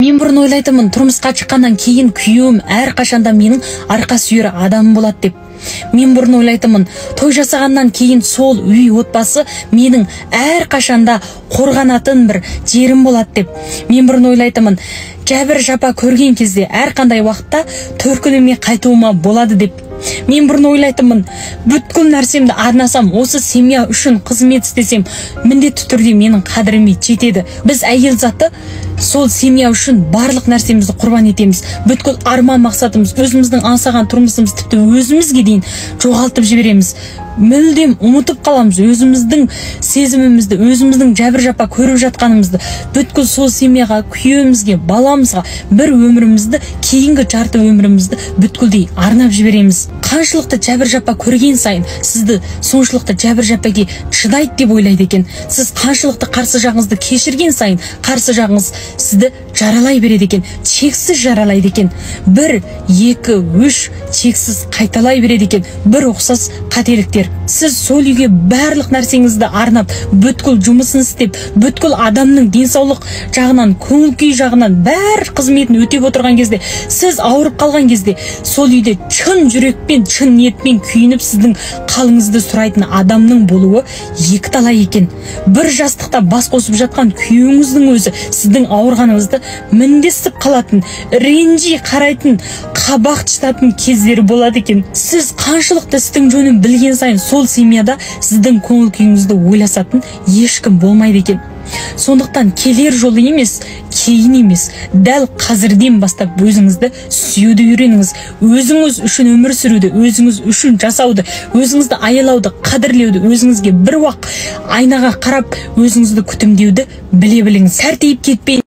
Мен бұрын ойлайтынмын, тұрмысқа шыққаннан кейін күйеуім әрқашанда менің арқа сүйер адамым болады деп. Мен бұрын ойлайтынмын, той жасағаннан кейін сол үй, отбасы менің әрқашанда қорғанатын бір жерім болады деп. Мен бұрын ойлайтынмын, жәбір жапа көрген кезде әрқандай уақытта төркініме қайтуыма болады деп. Мен бұрын ойлайтынмын, бүткіл нәрсемді арнасам, осы семья үшін қызмет істесем, міндетті түрде менің қадіріме жетеді. Біз, әйел заты, сол семья үшін барлық нәрсемізді құрбан етеміз. Бүткіл арман мақсатымыз, өзіміздің аңсаған тұрмысымыз, тіпті өзімізге дейін жоғалтып жібереміз. Мүлдем ұмытып қаламыз өзіміздің сезімімізді, өзіміздің жәбір жапа көріп жатқанымызды. Бүткіл сол семьяға, күйеуімізге, баламызға бір өмірімізді, кейінгі жарты өмірімізді бүткілдей арнап жібереміз. Қаншалықты жәбір жапа көрген сайын, сізді соншалықты жәбір жапаге шыдайды деп ойлайды екен. Сіз қаншалықты қарсы жағыңызды кешірген сайын, қарсы жағыңыз сізді жаралай береді екен, шексіз жаралайды екен. Бір, екі, үш, шексіз қайталай береді екен бір ұқсас қателіктер. Сіз сол үйге барлық нәрсеңізді арнап, бүткіл жұмысын істеп, бүткіл адамның денсаулық жағынан, көңіл күй жағынан бәр қызметін өтеп отырған кезде, сіз ауырып қалған кезде, сол үйде шын жүрекпен, шын ниетпен күйініп, сіздің қалыңызды сұрайтын адамның болуы екі талай екен. Бір жастықта бас қосып жатқан күйеуіңіздің өзі сіздің ауырғаныңызды міндесіп қалатын, ренжи қарайтын, қабақ шытатын кездері болады екен. Сіз қаншалықты істің жөнін білген сайын, сол семьяда сіздің көңіл күйіңізді ойласатын ешкім болмайды екен. Сондықтан келер жолы емес, кейін емес, дәл қазірден бастап өзіңізді сүюді үйреніңіз. Өзіңіз үшін өмір сүруді, өзіңіз үшін жасауды, өзіңізді аялауды, қадірлеуді, өзіңізге бір уақ айнаға қарап, өзіңізді күтімдеуді біле біліңіз. Сәртейіп кетпей.